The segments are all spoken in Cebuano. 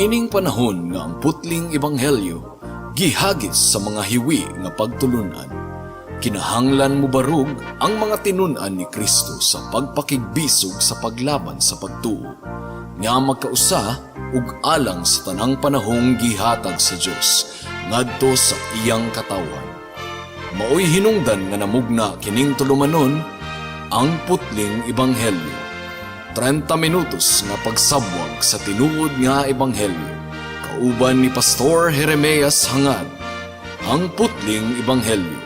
Niining panahon nga ang putling ebanghelyo gihagis sa mga hiwi nga pagtulunan, kinahanglan mobarog ang mga tinun-an ni Kristo sa pagpakigbisog sa paglaban sa pagtuo nga magkausa ug alang sa tanang panahong gihatag sa Dios ngadto sa iyang katawhan. Maoy hinungdan nga namugna kining tulumanon, Ang Putling Ebanghelyo. 30 minutos nga pagsabwag sa tinuod nga ebanghelyo. Kauban ni Pastor Jeremias Hangad. Ang Putling Ebanghelyo.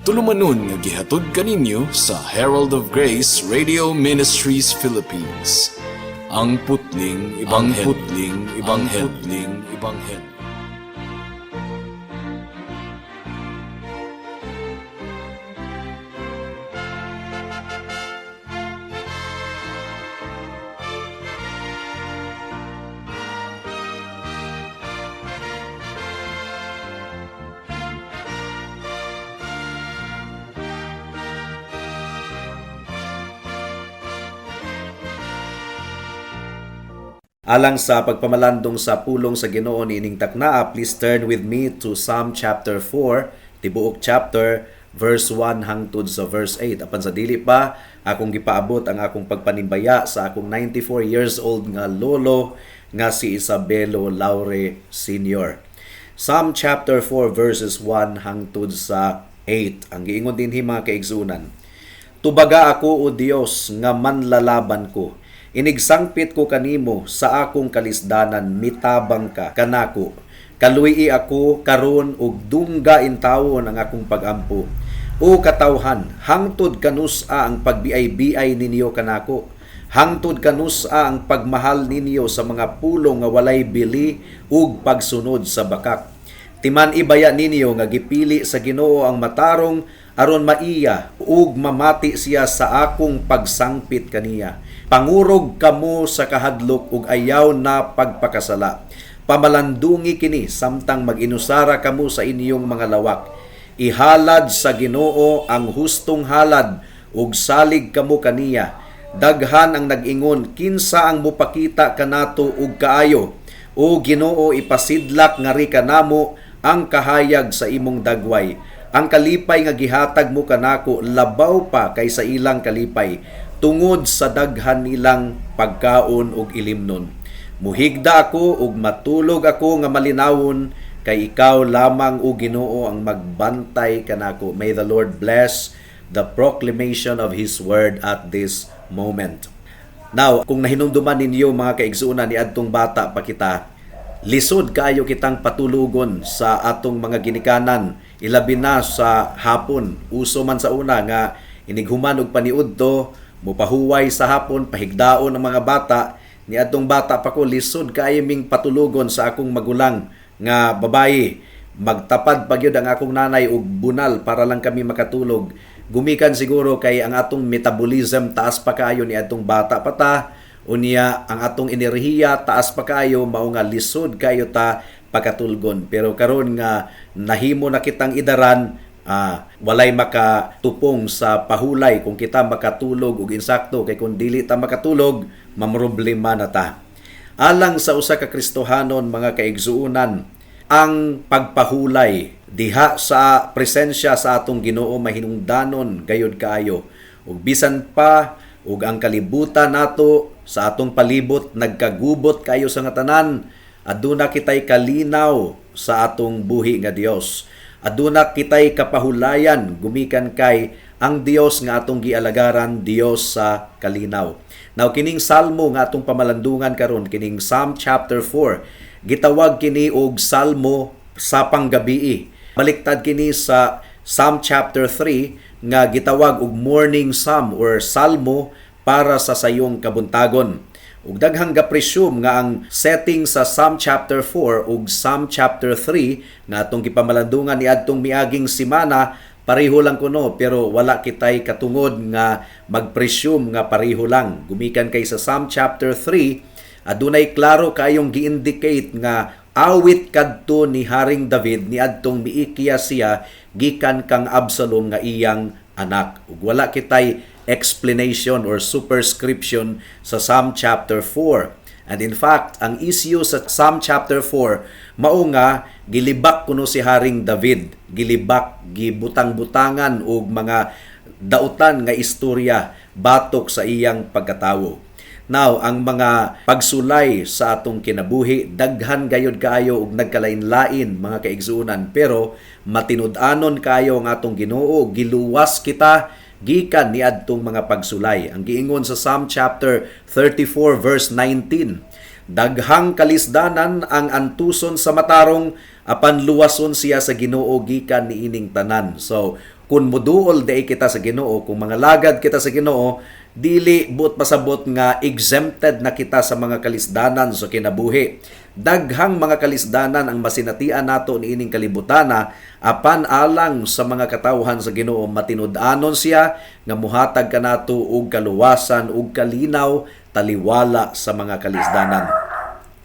Tulumanon nga gihatod kaninyo sa Herald of Grace Radio Ministries Philippines. Ang Putling Ebanghelyo. Ang Putling Ebanghelyo. Ang Putling Ebanghelyo. Alang sa pagpamalandong sa pulong sa Ginoo niining taknaa, please turn with me to Psalm chapter 4, tibuok chapter, verse 1 hangtod sa verse 8. Apan sa dili pa, akong gipaabot ang akong pagpanimbaya sa akong 94 years old nga lolo nga si Isabelo Laure Sr. Psalm chapter 4 verses 1 hangtod sa 8. Ang giingon dinhi, mga kaigsunan: "Tubaga ako, O Dios, nga manlalaban ko. Inigsangpit ko kanimo sa akong kalisdanan, mitabang ka kanako. Kaluy-i ako karon ug dungga intawon ang akong pagampo. O katawhan, hangtod kanusa ang pagbiay-biay ninyo kanako? Hangtod kanusa ang pagmahal ninyo sa mga pulong nga walay bili ug pagsunod sa bakak? Timan-i baya ninyo nga gipili sa Ginoo ang matarong aron maiya ug mamati siya sa akong pagsangpit kaniya. Pangurog kamo sa kahadlok ug ayaw na pagpakasala. Pamalandungi kini samtang mag-inusara kamo sa inyong mga lawak. Ihalad sa Ginoo ang hustong halad ug salig kamo kaniya. Daghan ang nag-ingon, 'Kinsa ang mupakita kanato og kaayo?' O Ginoo, ipasidlak ngari kanamo ang kahayag sa imong dagway. Ang kalipay nga gihatag mo kanako labaw pa kaysa ilang kalipay tungod sa daghan nilang pagkaon ug ilimnon. Muhigda ako ug matulog ako nga malinawon kay ikaw lamang, o Ginoo, ang magbantay kanako." May the Lord bless the proclamation of His word at this moment. Now, kung nahinumduman ninyo, mga kaigsuonan, ni adtong bata pa kita, lisod kaayo kitang patulugon sa atong mga ginikanan, ilabi na sa hapon. Uso man sa una nga inighuman og paniudto, mupahuway sa hapon, pahigdaon ang mga bata. Ni adtong bata pa ko, lisod kaayo ming patulugon sa akong magulang nga babayi. Magtapad pa gyud ang akong nanay og bunal para lang kami makatulog. Gumikan siguro kay ang atong metabolism taas pa kaayo ni atong bata pa ta. Unya ang atong enerhiya taas pa kaayo, mao nga lisod kayo ta pagkatulgon. Pero karon nga nahimo na kitang idaran, walay makatupong sa pahulay kung kita makatulog og insakto, kay kung dili ta makatulog, mamroblema na ta. Alang sa usa ka Kristohanon, mga kaigsuonan, ang pagpahulay diha sa presensya sa atong Ginoo mahinungdanon gayud kaayo. Ug bisan pa ug ang kalibutan nato sa atong palibot nagkagubot kayo sa nga tanan, aduna kitay kalinaw sa atong buhi nga Dios. Aduna kitay kapahulayan gumikan kay ang Dios nga atong gialagaran, Dios sa kalinaw. Now, kining salmo nga atong pamalandungan karon, kining Psalm chapter 4, gitawag kini og salmo sa panggabii. Baliktad kini sa Psalm chapter 3 nga gitawag og morning psalm or salmo para sa sayong kabuntagon. Ug daghang gapresume nga ang setting sa Psalm chapter 4 ug Psalm chapter 3 nga atong gipamalandungan niadtong miaging simana pareho lang kuno, pero wala kitay katungod nga magpresume nga pareho lang. Gumikan kay sa Psalm chapter 3, adunay klaro kayong gi-indicate nga awit kadto ni Haring David niadtong miikya siya gikan kang Absalom nga iyang anak. Ug wala kitay explanation or superscription sa Psalm chapter 4. And in fact, ang issue sa Psalm chapter 4 mao nga gilibak kuno si Haring David, gilibak, gibutang-butangan og mga dautan nga istorya batok sa iyang pagkatawo. Now, ang mga pagsulay sa atong kinabuhi, daghan gayod kaayo og nagkalain-lain, mga kaigsuonan, pero matinud-anon kaayo ang atong Ginoo, giluwas kita gikan niadtong mga pagsulay. Ang giingon sa Psalm chapter 34 verse 19, "Daghang kalisdanan ang antuson sa matarong, apan luwason siya sa Ginoo gikan niining tanan." So, kung muduol diay kita sa Ginoo, kung mga lagad kita sa Ginoo, dili buot pasabot nga exempted na kita sa mga kalisdanan sa kinabuhi. Daghang mga kalisdanan ang masinatian nato niining kalibutana, apan alang sa mga katawhan sa Ginoo, matinud-anon siya nga muhatag kanato og kaluwasan ug kalinaw taliwala sa mga kalisdanan.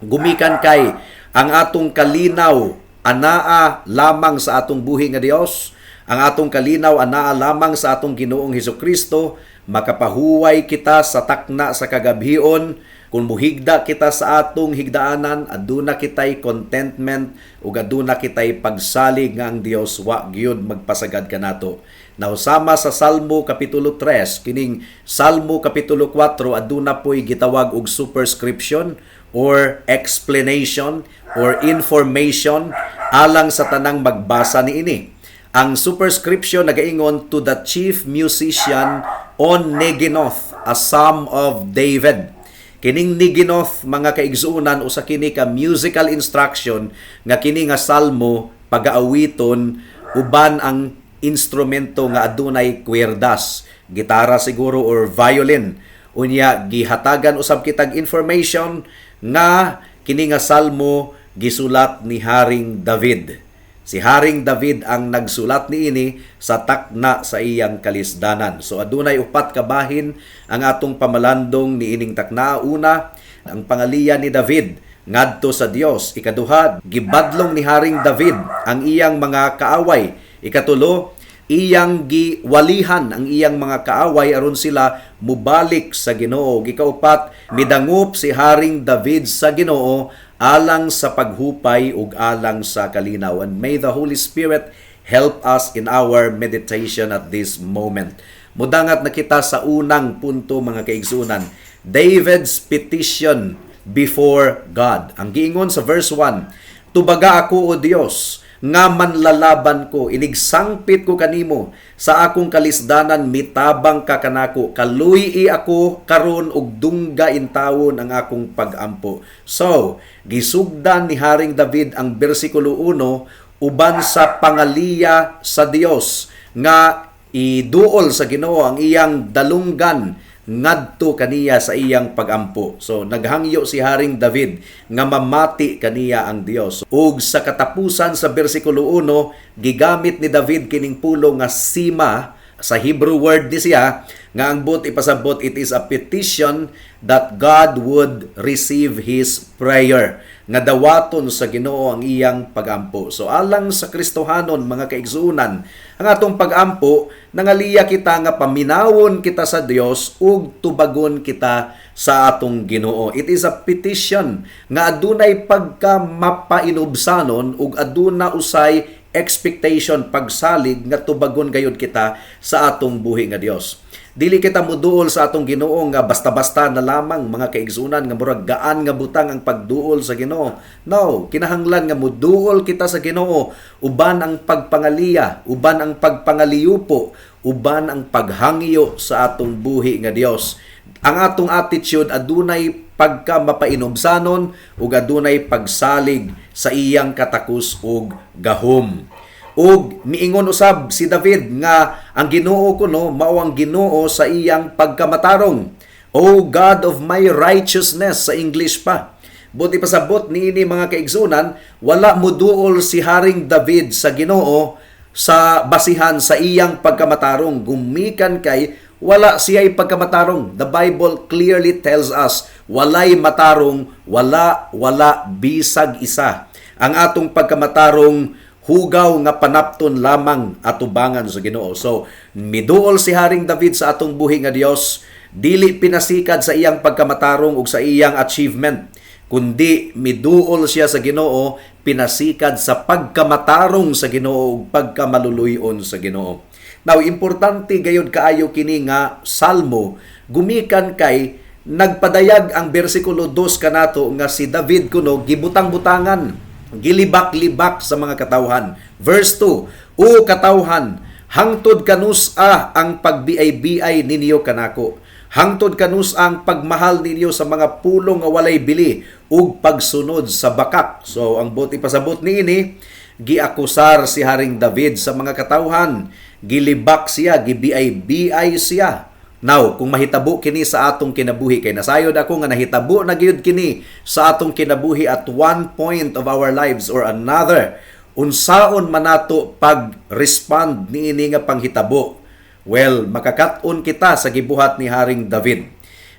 Gumikan kay ang atong kalinaw anaa lamang sa atong buhi nga Dios, ang atong kalinaw anaa lamang sa atong Ginoong Hesukristo, makapahuway kita sa takna sa kagabhion. Kung muhigda kita sa atong higdaanan, aduna kitay contentment ug aduna kitay pagsalig nga ang Dios wa gyud magpasagad kanato. Now, sama sa Salmo kapitulo 3, kining Salmo kapitulo 4 aduna po'y gitawag og superscription or explanation or information alang sa tanang magbasa niini. Ang superscription nagaingon, "To the chief musician on Neginoth, a psalm of David." Kining Neginoth, mga kaigsuonan, usa kini ka musical instruction nga kini nga salmo pagaawiton uban ang instrumento nga adunay kwerdas, gitara siguro or violin. Unya gihatagan usab kitag information nga kini nga salmo gisulat ni Haring David. Si Haring David ang nagsulat niini sa takna sa iyang kalisdanan. So adunay upat ka bahin ang atong pamalandong niining takna. Una, ang pangaliya ni David ngadto sa Dios. Ikaduha, gibadlong ni Haring David ang iyang mga kaaway. Ikatulo, iyang giwalihan ang iyang mga kaaway aron sila mubalik sa Ginoo. Ikaupat, midangop si Haring David sa Ginoo alang sa paghupay ug alang sa kalinaw. And may the Holy Spirit help us in our meditation at this moment. Mudangat na kita sa unang punto, mga kaigsuonan. David's petition before God. Ang giingon sa verse 1, "Tubaga ako, O Dios, nga manlalaban ko, inigsangpit ko kanimo sa akong kalisdanan, mitabang ka kanako, kaluy ako karon ug dungga intawon ang akong pagampo." So, gisugdan ni Haring David ang bersikulo 1 uban sa pangaliya sa Dios nga iduol sa Ginoo ang iyang dalunggan ngadto kaniya sa iyang pagampo. So naghangyo si Haring David nga mamati kaniya ang Dios. Ug sa katapusan sa bersikulo 1, gigamit ni David kining pulong nga sima, sa Hebrew word ni siya, nga ang buot ipasabot, it is a petition that God would receive his prayer, nga dawaton sa Ginoo ang iyang pagampo. So alang sa Kristohanon, mga kaigsuonan, ang atong pagampo nangaliya kita nga paminawon kita sa Dios ug tubagon kita sa atong Ginoo. It is a petition nga adunay pagka mapainubsanon ug aduna usay expectation, pagsalig nga tubagon gayud kita sa atong buhi nga Dios. Dili kita muduol sa atong Ginoo nga basta-basta na lamang, mga kaigsuonan, nga murag gaan nga butang ang pagduol sa Ginoo. No, kinahanglan nga muduol kita sa Ginoo uban ang pagpangaliya, uban ang pagpangaliyupo, uban ang paghangyo sa atong buhi nga Dios. Ang atong attitude adunay pagka mapainubsanon ug adunay pagsalig sa iyang katakos ug gahom. Ug miingon usab si David nga ang Ginoo kuno mao ang Ginoo sa iyang pagkamatarong. "O God of my righteousness" sa English pa. Buot ipasabot niini, mga kaigsuonan, wala muduol si Haring David sa Ginoo sa basihan sa iyang pagkamatarong, gumikan kay wala siya'y pagkamatarong. The Bible clearly tells us, walay matarong, wala, wala bisag isa. Ang atong pagkamatarong hugaw nga panapton lamang atubangan sa Ginoo. So, miduol si Haring David sa atong buhi nga Dios, dili pinasikad sa iyang pagkamatarong ug sa iyang achievement. Kundi miduol siya sa Ginoo pinasikad sa pagkamatarong sa Ginoo ug pagkamaluluy-on sa Ginoo. Now, importante gayud kaayo kini nga salmo gumikan kay nagpadayag ang bersikulo 2 kanato nga si David kuno gibutang-butangan, gilibak-libak sa mga katawhan. Verse 2, "O katawhan, hangtod kanus-a ang pagbiay-biay ninyo kanako? Hangtod kanus ang pagmahal ninyo sa mga pulong nga walay bili ug pagsunod sa bakak?" So ang buot ipasabot niini, giakusar si Haring David sa mga katawhan, gilibak siya, gibiay-biay siya. Now, kung mahitabo kini sa atong kinabuhi, kay nasayod ako nga nahitabo na gyud kini sa atong kinabuhi at one point of our lives or another, unsaon man nato pag-respond niini nga panghitabo? Well, makakat-on kita sa gibuhat ni Haring David.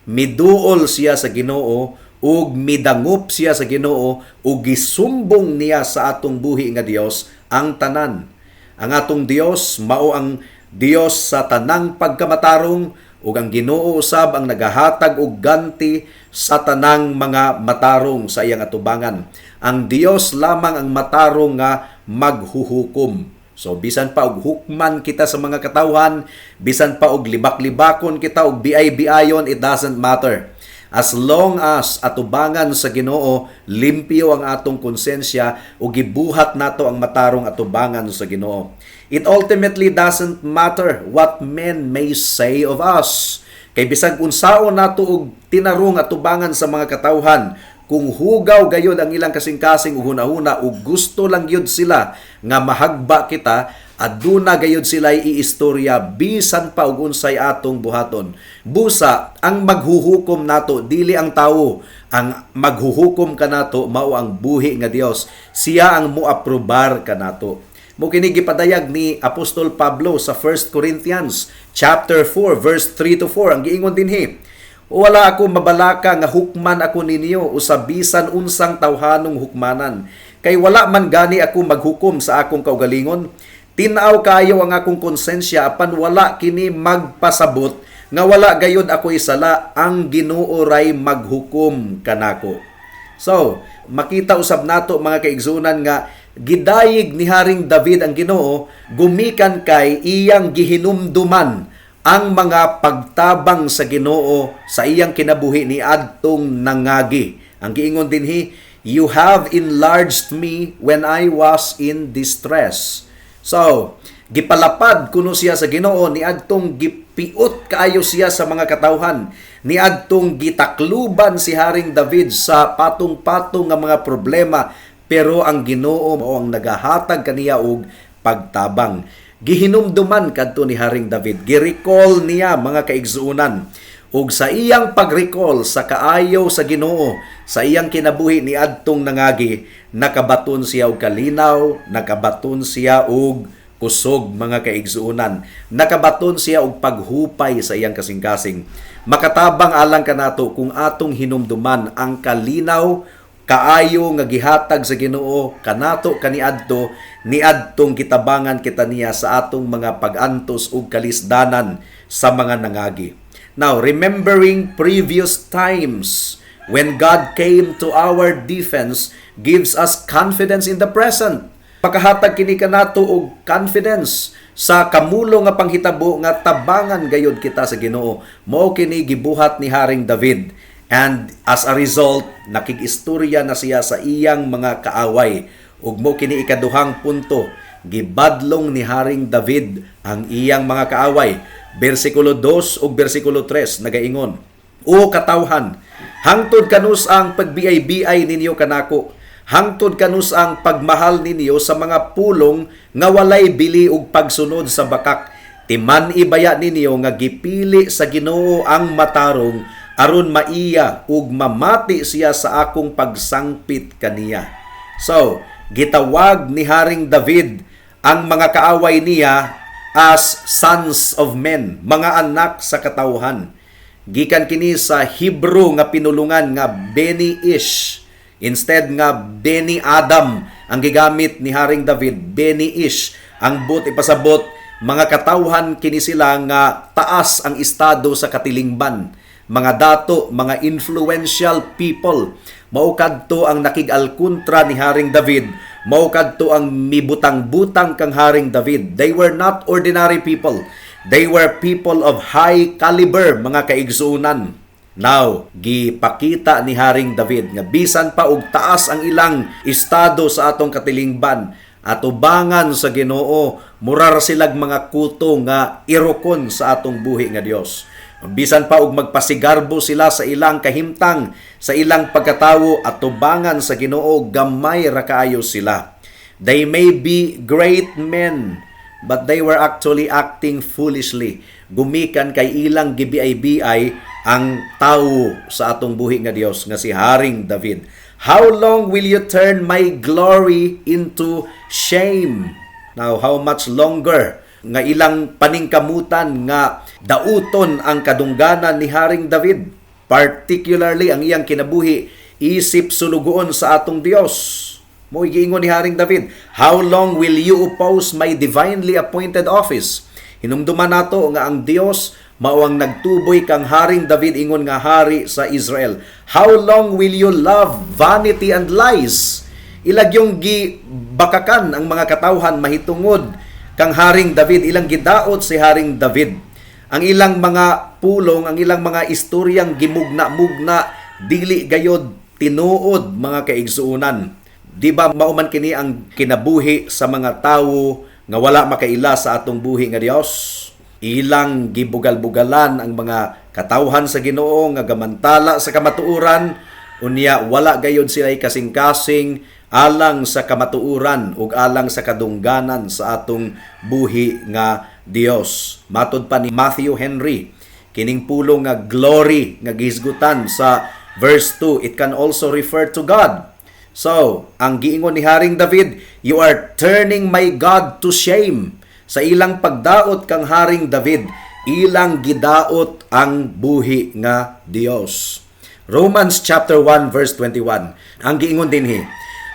Miduol siya sa Ginoo ug midangop siya sa Ginoo ug gisumbong niya sa atong buhi nga Dios ang tanan. Ang atong Dios mao ang Dios sa tanang pagkamatarong ug ang Ginoo usab ang nagahatag og ganti sa tanang mga matarong sa iyang atubangan. Ang Dios lamang ang matarong nga maghuhukom. So bisan pa og hukman kita sa mga katawhan, bisan pa og libak-libakon kita og biay-biayon, it doesn't matter. As long as atubangan sa Ginoo, limpyo ang atong konsensya ug gibuhat nato ang matarong atubangan sa Ginoo. It ultimately doesn't matter what men may say of us. Kay bisag unsaon nato og tinarong atubangan sa mga katawhan, kung hugaw gayod ang ilang kasing-kasing ug hunahuna ug gusto lang gyud sila nga mahagba kita, aduna gayod sila iistorya bisan pa og unsay atong buhaton. Busa ang maghuhukom nato dili ang tawo, ang maghuhukom kanato mao ang buhi nga Dios. Siya ang moaprobar kanato. Mao kini gipadayag ni Apostol Pablo sa 1 Corinthians chapter 4 verse 3 to 4. Ang giingon dinhi, "Wala ako mabalaka nga hukman ako ninyo o sa bisan unsang tawhanong hukmanan. Kay wala man gani ako maghukom sa akong kaugalingon. Tinaw kayo ang akong konsensya, apan wala kini magpasabot nga wala gayod ako'y sala. Ang Ginoo ray maghukom kanako." So, makita usab nato, mga kaigsunan, nga gidayig ni Haring David ang Ginoo gumikan kay iyang gihinumduman ang mga pagtabang sa Ginoo sa iyang kinabuhi ni adtong nangagi. Ang giingon dinhi, "You have enlarged me when I was in distress." So, gipalapad kuno siya sa Ginoo ni adtong gipiot kaayo siya sa mga katawhan, ni adtong gitakluban si Haring David sa patong-patong nga mga problema, pero ang Ginoo mao ang nagahatag kaniya og pagtabang. Gihinumduman kadto ni Haring David, gi-recall niya, mga kaigsuonan. Ug sa iyang pag-recall sa kaayo sa Ginoo sa iyang kinabuhi ni adtong nangagi, nakabaton siya og kalinaw, nakabaton siya og kusog, mga kaigsuonan. Nakabaton siya og paghupay sa iyang kasing-kasing. Makatabang alang kanato kung atong hinumduman ang kalinaw, kaayo nga gihatag sa Ginoo kanato kaniadto, niadtong gitabangan kita niya sa atong mga pag-antos ug kalisdanan sa mga nangagi. Now, remembering previous times when God came to our defense gives us confidence in the present. Makahatag kini kanato og confidence sa kamulo nga panghitabo nga tabangan gayod kita sa Ginoo. Mao kini gibuhat ni Haring David. And as a result, nakig-istorya na siya sa iyang mga kaaway. Ug mao kini ikaduhang punto, gibadlong ni Haring David ang iyang mga kaaway. Bersikulo 2 ug bersikulo 3 nagaingon, "O katawhan, hangtod kanus ang pagbiay-biay ninyo kanako? Hangtod kanus ang pagmahal ninyo sa mga pulong nga walay bili ug pagsunod sa bakak? Timan-i baya ninyo nga gipili sa Ginoo ang matarong aron maiya ug mamati siya sa akong pagsangpit kaniya?" So, gitawag ni Haring David ang mga kaaway niya as sons of men, mga anak sa katawhan. Gikan kini sa Hebrew nga pinulungan nga Beni Ish. Instead nga Beni Adam ang gigamit ni Haring David, Beni Ish. Ang buot ipasabot, mga katawhan kini sila nga taas ang estado sa katilingban. Mga dato, mga influential people. Mao kadto ang nakig-alkontra ni Haring David, mao kadto ang mibutang-butang kang Haring David. They were not ordinary people. They were people of high caliber, mga kaigsuonan. Now, gipakita ni Haring David nga bisan pa og taas ang ilang estado sa atong katilingban, atubangan sa Ginoo, mura ra silag mga kuto nga irokon sa atong buhi nga Dios. Bisan pa og magpasigarbo sila sa ilang kahimtang, sa ilang pagkatawo, atubangan sa Ginoo, gamay ra kaayo sila. They may be great men, but they were actually acting foolishly. Gumikan kay ilang gibiay-biay ang tawo sa atong buhi nga Dios nga si Haring David. "How long will you turn my glory into shame?" Now, how much longer nga ilang paningkamutan nga dauton ang kadungganan ni Haring David, particularly ang iyang kinabuhi isip sulugoon sa atong Dios? Mo giingon ni Haring David, "How long will you oppose my divinely appointed office?" Hinumduman nato nga ang Dios mao ang nagtuboy kang Haring David ingon nga hari sa Israel. "How long will you love vanity and lies?" Ilagyong gibakakan ang mga katawhan mahitungod kang Haring David, ilang gidaot si Haring David. Ang ilang mga pulong, ang ilang mga istoryang gimugna-mugna, dili gayod tinuod, mga kaigsuonan. Di ba mao man kini ang kinabuhi sa mga tawo nga wala makaila sa atong buhi nga Dios? Ilang gibugal-bugalan ang mga katawhan sa Ginoo nga gamantala sa kamatuoran, unya wala gayod sila kasing-kasing alang sa kamatuoran ug alang sa kadungganan sa atong buhi nga Dios. Matod pa ni Matthew Henry, kining pulong nga glory nga gihisgutan sa verse 2, it can also refer to God. So, ang giingon ni Haring David, "You are turning my God to shame." Sa ilang pagdaot kang Haring David, ilang gidaot ang buhi nga Dios. Romans chapter 1 verse 21. Ang giingon dinhi,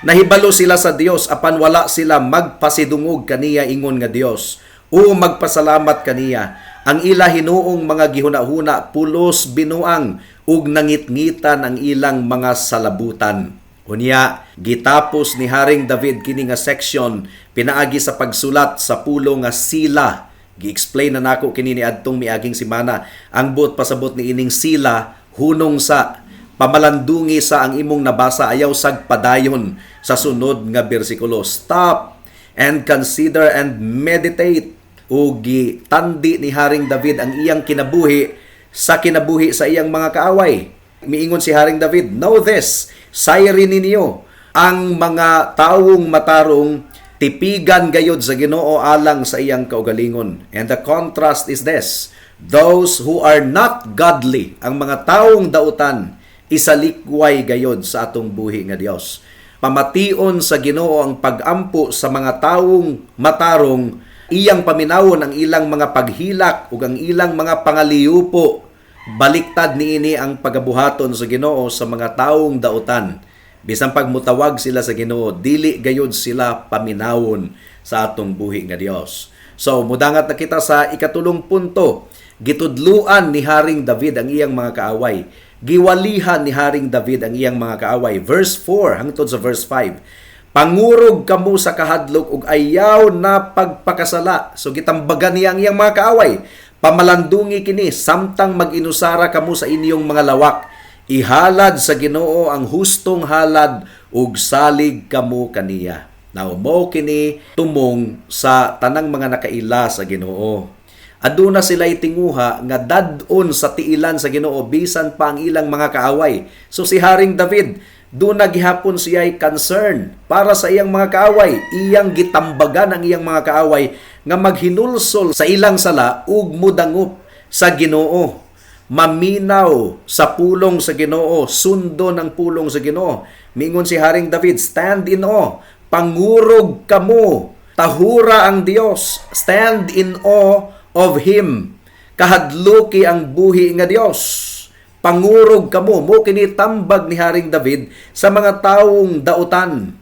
nahibalo sila sa Dios apan wala sila magpasidungog kaniya ingon nga Dios o magpasalamat kaniya. Ang ila hinuong mga gihuna-huna pulos binuang ug nangitngitan ang ilang mga salabutan. Unya, gitapos ni Haring David kini nga section pinaagi sa pagsulat sa pulong nga sila. Gi-explain na nako kini ni adtong miaging simana. Ang buot pasabot ni ining sila, hunong sa, pamalandungi sa ang imong nabasa, ayaw sag padayon sa sunod nga bersikulo. Stop and consider and meditate. O gitandi ni Haring David ang iyang kinabuhi sa kinabuhi sa iyang mga kaaway. Miingon si Haring David, "Know this, sayri ninyo, ang mga tawong matarong tipigan gayod sa Ginoo alang sa iyang kaugalingon." And the contrast is this: those who are not godly, ang mga taong dautan, isalikway gayod sa atong buhi nga Dios. Pamation sa Ginoo ang pagampo sa mga taong matarong, iyang paminawon ang ilang mga paghilak ug ang ilang mga pangaliyupo. Baliktad niini ang pagabuhaton sa Ginoo sa mga taong dautan. Bisan pagmutawag sila sa Ginoo, dili gayod sila paminawon sa atong buhi nga Dios. So, mudangat na kita sa ikatulong punto. Gitudluan ni Haring David ang iyang mga kaaway. Giwalihan ni Haring David ang iyang mga kaaway. Verse 4 hangtod sa verse 5. "Pangurog kamo sa kahadlok ug ayaw na pagpakasala." So gitambagan niya ang iyang mga kaaway. "Pamalandungi kini samtang mag-inusara kamo sa inyong mga lawak. Ihalad sa Ginoo ang hustong halad ug salig kamo kaniya." Now, mo kini tumong sa tanang mga nakaila sa Ginoo. Aduna sila tinguha nga dad-on sa tiilan sa Ginoo bisan pa ang ilang mga kaaway. So si Haring David, duna gihapon siya concern para sa iyang mga kaaway. Iyang gitambagan ang iyang mga kaaway nga maghinulsol sa ilang sala ug mudangop sa Ginoo. Maminaw sa pulong sa Ginoo, sundon ang pulong sa Ginoo. Mingon si Haring David, "Stand in awe, pangurog kamo, tahura ang Dios, stand in awe of Him." Kahadluki ang buhi nga Dios. Pangurog kamo, mo kini tambag ni Haring David sa mga taong dautan.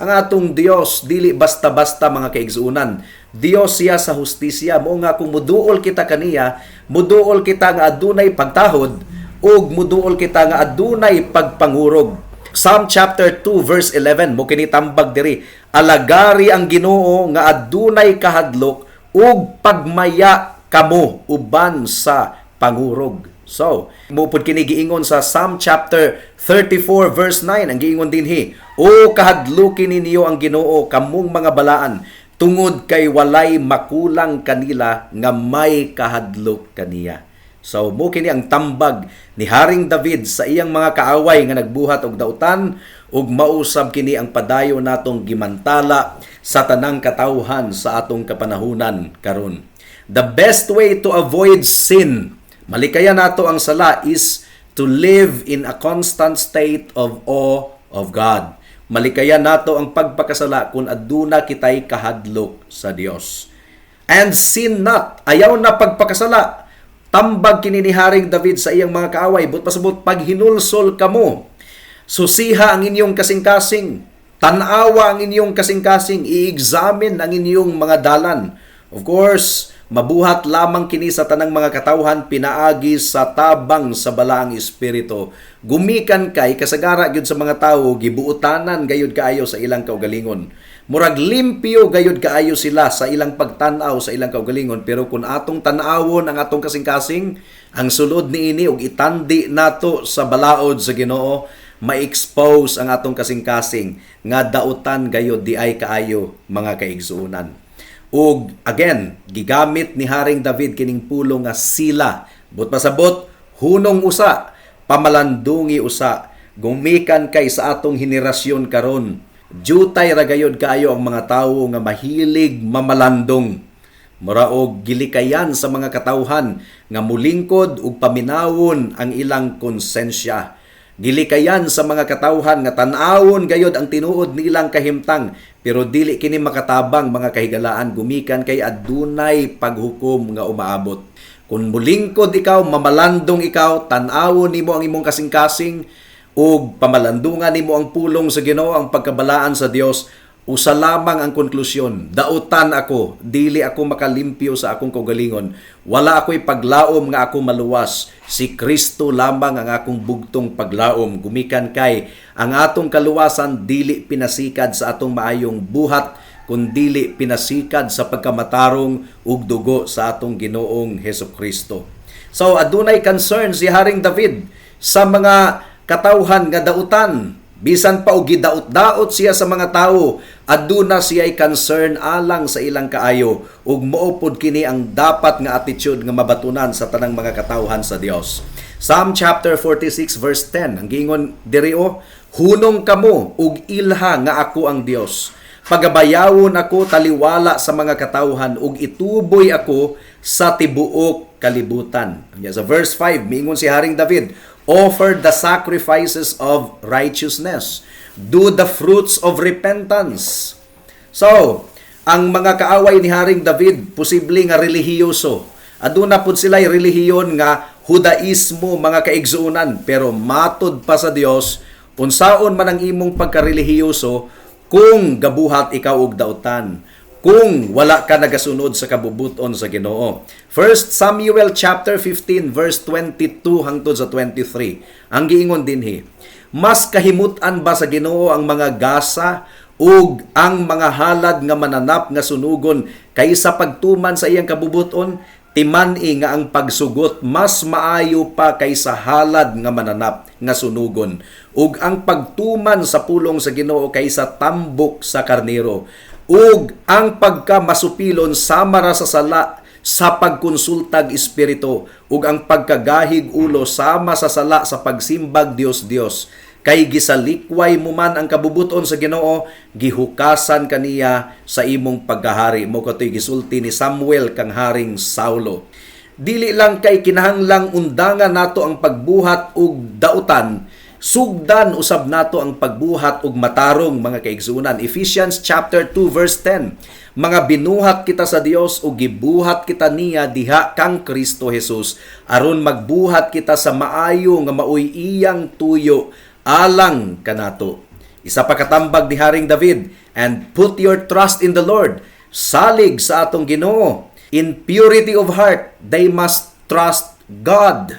Ang atong Dios dili basta-basta, mga kaigsuonan. Dios siya sa hustisya. Mo nga kung muduol kita kaniya, muduol kita nga adunay pagtahod ug muduol kita nga adunay pagpangurog. Psalm chapter 2 verse 11 mo kini tambag diri, "Alagari ang Ginoo nga adunay kahadlok ug pagmaya kamo uban sa pangurog." So, mao pud kini giingon sa Psalm chapter 34 verse 9, ang giingon dinhi, "O kahadluki ninyo ang Ginoo, kamong mga balaan, tungod kay walay makulang kanila nga may kahadlok kaniya." So mo kini ang tambag ni Haring David sa iyang mga kaaway nga nagbuhat og dautan, ug mausab kini ang padayon natong gimantala sa tanang katawhan sa atong kapanahunan karon. The best way to avoid sin, malikayan nato ang sala, is to live in a constant state of awe of God. Malikayan nato ang pagpakasala kung aduna kitay kahadlok sa Dios. "And sin not." Ayaw na pagpakasala. Tambag kini ni Haring David sa iyang mga kaaway, but pasabot paghinulsol kamo. Susiha ang inyong kasing-kasing. Tanawa ang inyong kasing-kasing. I-examine ang inyong mga dalan. Of course, mabuhat lamang kini sa tanang mga katawhan pinaagi sa tabang sa Balaang Espiritu. Gumikan kay kasagara gyud sa mga tawo, gibuotanan gayud kaayo sa ilang kaugalingon. Murag limpyo gayud kaayo sila sa ilang pagtan-aw sa ilang kaugalingon, pero kung atong tan-awon ang atong kasing-kasing, ang sulod niini, ug itandi nato sa balaod sa Ginoo, ma-expose ang atong kasing-kasing nga dautan gayud diay kaayo, mga kaigsuonan. Ug again, gigamit ni Haring David kining pulong nga "sila". But pasabot, hunong usa, pamalandungi usa, gumikan kay sa atong henerasyon karon. Jutay ra gayod kaayo ang mga tawo nga mahilig mamalandong. Mura og gilikayan sa mga katawhan nga mulingkod ug paminawon ang ilang konsensya. Gilikayan sa mga katawhan nga tan-awon gayod ang tinuod nilang kahimtang, pero dili kini makatabang, mga kahigalaan, gumikan kay adunay paghukom nga umaabot. Kung mulingkod ikaw, mamalandong ikaw, tan-awon nimo ang imong kasing-kasing ug pamalandungan nimo ang pulong sa Ginoo, ang pagkabalaan sa Dios, usa lamang ang konklusyon: Dautan ako, dili ako makalimpyo sa akong kaugalingon. Wala ako'y paglaom nga ako maluwas. Si Kristo lamang ang akong bugtong paglaom. Gumikan kay ang atong kaluwasan dili pinasikad sa atong maayong buhat, kundili pinasikad sa pagkamatarong ug dugo sa atong Ginoong Hesus Kristo. So adunay concern si Haring David sa mga katawhan nga dautan. Bisan pa og gidaot-daot siya sa mga tawo, aduna siya'y concern alang sa ilang kaayo, ug mao pod kini ang dapat nga attitude nga mabatunan sa tanang mga katawhan sa Dios. Psalm chapter 46 verse 10, ang giingon diri o, "Hunong kamo ug ilha nga ako ang Dios. Pagabayawon ako taliwala sa mga katawhan ug ituboy ako sa tibuok kalibutan." Nya sa verse 5, miingon si Haring David, "Offer the sacrifices of righteousness. Do the fruits of repentance." So, ang mga kaaway ni Haring David, posible nga relihiyoso. Aduna pud sila relihiyon nga Hudaismo, mga kaigsuonan, pero matod pa sa Dios, unsaon man ang imong pagkarelihiyoso kung gabuhat ikaw og dautan, kung wala ka nagasunod sa kabubuton sa Ginoo? 1 Samuel chapter 15 verse 22 hangtod sa 23. Ang giingon dinhi, "Mas kahimutan ba sa Ginoo ang mga gasa ug ang mga halad nga mananap nga sunugon kaysa pagtuman sa iyang kabubuton? Timan-i nga ang pagsugot mas maayo pa kaysa halad nga mananap nga sunugon, ug ang pagtuman sa pulong sa Ginoo kaysa tambok sa karnero. Ug ang pagka masupilon sama ra sa sala sa pagkonsultag espiritu, ug ang pagkagahig ulo sama sa sala sa pagsimbag Dios Dios. Kay gisalikway mo man ang kabubuton sa Ginoo, gihukasan kaniya sa imong pagkahari." Mo katoy gisulti ni Samuel kang Haring Saulo. Dili lang kay kinahanglang undangan nato ang pagbuhat og dautan, sugdan usab nato ang pagbuhat og matarong, mga kaigsuonan. Ephesians chapter 2 verse 10. Mga binuhat kita sa Dios ug gibuhat kita niya diha kang Kristo Jesus aron magbuhat kita sa maayo nga maoy iyang tuyo alang kanato. Isa pa katambag ni Haring David, "And put your trust in the Lord." Salig sa atong Ginoo. In purity of heart, they must trust God.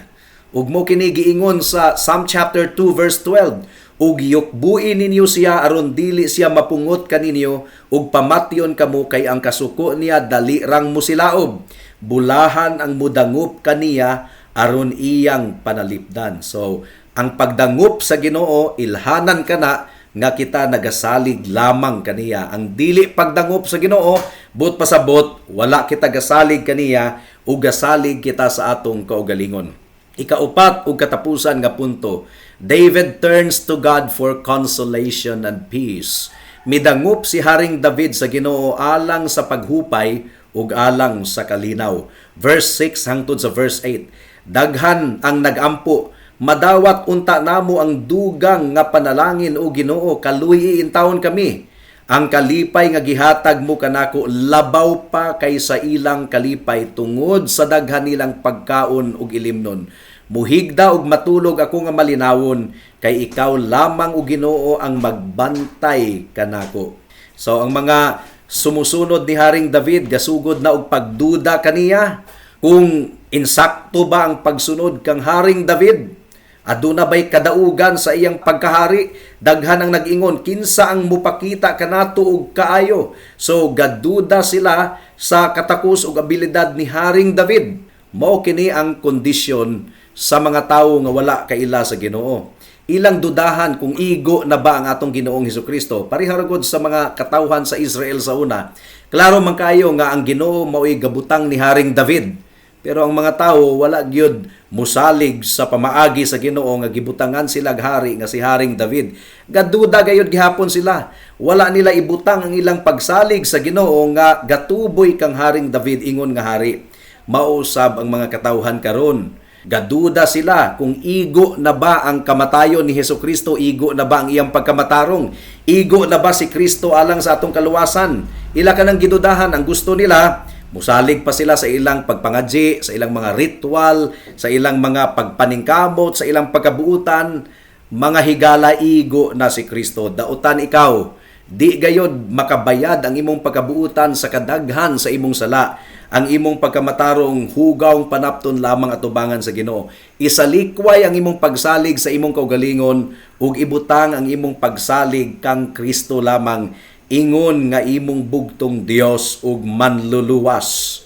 Ug mo kini giingon sa Psalm chapter 2 verse 12, Ug yukbui ninyo siya aron dili siya mapungot kaninyo ug pamatyon kamo, kay ang kasuko niya dali rang musilaob. Bulahan ang mudangup kaniya aron iyang panalipdan. So, ang pagdangup sa Ginoo, ilhanan kana nga kita nagasalig lamang kaniya. Ang dili pagdangup sa Ginoo, buot pasabot wala kita gasalig kaniya ug gasalig kita sa atong kaugalingon. Ikaupat ug katapusan nga punto, David turns to God for consolation and peace. Midangup si Haring David sa Ginoo alang sa paghupay ug alang sa kalinaw. Verse 6 hangtod sa verse 8. Daghan ang nagampo, "Madawat unta namo ang dugang nga panalangin, o Ginoo, kaluy intawon kami. Ang kalipay nga gihatag mo kanako labaw pa kaysa ilang kalipay tungod sa daghan nilang pagkaon ug ilimnon. Muhigda ug matulog ako nga malinawon, kay ikaw lamang, o Ginoo, ang magbantay kanako." So ang mga sumusunod ni Haring David gasugod na og pagduda kaniya kung insakto ba ang pagsunod kang Haring David. Aduna bay kadaugan sa iyang pagkahari? Daghan ang nag-ingon, "Kinsa ang mupakita kanato og kaayo?" So gaduda sila sa katakos ug abilidad ni Haring David. Mao kini ang kondisyon sa mga tawo nga wala kaila sa Ginoo. Ilang dudahan kung igo na ba ang atong Ginoong Hesukristo. Pareha ra gud sa mga katawhan sa Israel sa una. Klaro man kayo nga ang Ginoo mao'y gabutang ni Haring David. Pero ang mga tao wala gyud musalig sa pamaagi sa Ginoo nga gibutangan sila hari nga si Haring David. Gaduda gayud gihapon sila. Wala nila ibutang ang ilang pagsalig sa Ginoo nga gatuboy kang Haring David ingon nga hari. Mausab ang mga katawhan karon. Gaduda sila kung igo na ba ang kamatayon ni Heso Kristo, igo na ba ang iyang pagkamatarong, igo na ba si Kristo alang sa atong kaluwasan. Ila kanang gidudahan. Ang gusto nila, musalig pa sila sa ilang pagpangadji, sa ilang mga ritual, sa ilang mga pagpaningkamot, sa ilang pagkabuutan. Mga higala, igo na si Kristo. Dautan ikaw. Di gayod makabayad ang imong pagkabuutan sa kadaghan sa imong sala. Ang imong pagkamatarong hugawng panapton lamang atubangan sa Ginoo. Isalikway ang imong pagsalig sa imong kaugalingon ug ibutang ang imong pagsalig kang Kristo lamang ingon nga imong bugtong Dios ug manluluwas.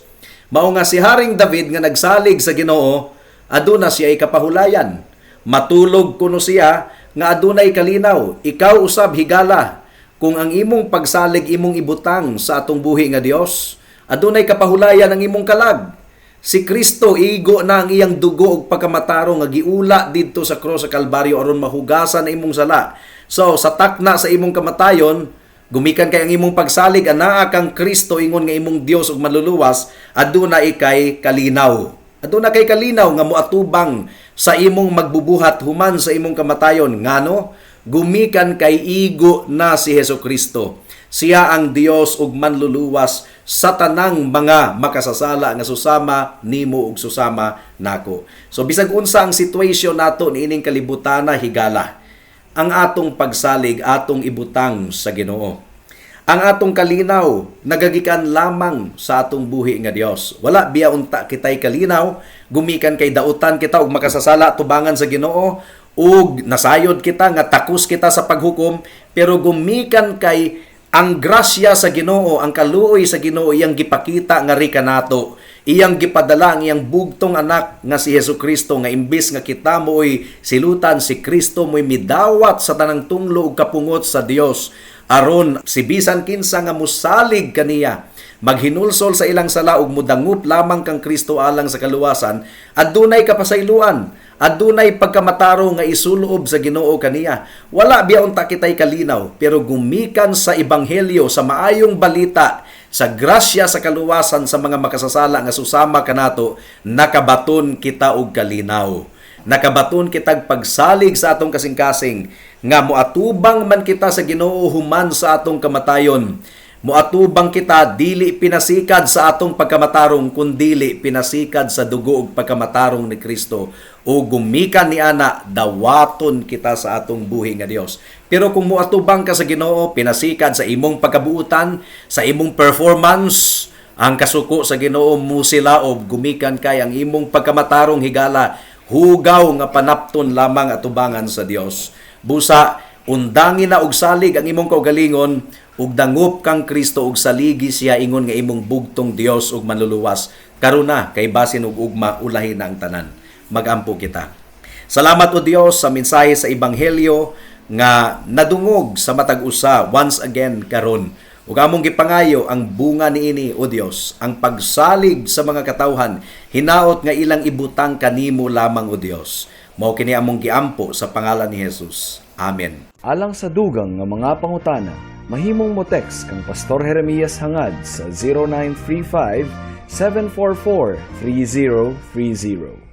Mao nga si Haring David nga nagsalig sa Ginoo, aduna siya kapahulayan. Matulog kuno siya nga adunay kalinaw. Ikaw usab, higala, kung ang imong pagsalig imong ibutang sa atong buhi nga Dios, adunay kapahulayan ang imong kalag. Si Kristo, igo na ang iyang dugo ug pagkamatarong nga giula didto sa krus sa Kalbaryo aron mahugasan ang imong sala. So sa takna sa imong kamatayon, gumikan kay ang imong pagsalig anaa kang Kristo ingon nga imong Dios ug manluluwas, aduna ikay kalinaw. Aduna kay kalinaw nga moatubang sa imong magbubuhat human sa imong kamatayon. Ngano? Gumikan kay igo na si Heso Kristo. Siya ang Dios ug manluluwas sa tanang mga makasasala nga susama nimo ug susama nako. So bisag unsa ang situation nato niining kalibutana, higala, ang atong pagsalig atong ibutang sa Ginoo. Ang atong kalinaw nagagikan lamang sa atong buhi nga Dios. Wala biya unta kitay kalinaw gumikan kay dautan kita og makasasala tubangan sa Ginoo ug nasayod kita nga takos kita sa paghukom, pero gumikan kay ang grasya sa Ginoo, ang kaluoy sa Ginoo iyang gipakita ngari kanato. Iyang gipadala ang iyang bugtong anak nga si Hesus Kristo nga imbis nga kita mo'y silutan, si Kristo mo'y midawat sa tanang tunglo ug kapungot sa Dios aron si bisan kinsa nga musalig kaniya, maghinulsol sa ilang sala ug mudangup lamang kang Kristo alang sa kaluwasan, adunay kapasayloan, adunay pagkamatarong nga isuloob sa Ginoo kaniya. Wala biya unta kitay kalinaw, pero gumikan sa ebanghelyo, sa maayong balita, sa grasya sa kaluwasan sa mga makasasala nga susama kanato, nakabaton kita og kalinaw. Nakabaton kitag pagsalig sa atong kasing-kasing nga moatubang man kita sa Ginoo human sa atong kamatayon. Moatubang kita dili pinasikad sa atong pagkamatarong kundili pinasikad sa dugo ug pagkamatarong ni Kristo. O gumikan ni ana, dawaton kita sa atong buhi nga Dios. Pero kung moatubang ka sa Ginoo pinasikad sa imong pagkabuutan, sa imong performance, ang kasuko sa Ginoo musilaob gumikan kay ang imong pagkamatarong, higala, hugaw nga panapton lamang atubangan sa Dios. Busa Undangi na og salig ang imong kaugalingon ug dangup kang Kristo ug saligi siya ingon nga imong bugtong Dios ug Manluluwas. Karon na kay basin og ugma, ulahi na ang tanan. Magampo kita. Salamat, O Dios, sa mensahe sa ebanghelyo nga nadungog sa matag usa once again karon. Ug among gipangayo ang bunga niini, O Dios, ang pagsalig sa mga katawhan, hinaot nga ilang ibutang kanimo lamang, O Dios. Mao kini among giampo sa pangalan ni Jesus. Amen. Alang sa dugang nga mga pangutana, mahimong mo text kang Pastor Jeremias Hangad sa 0935 744 3030.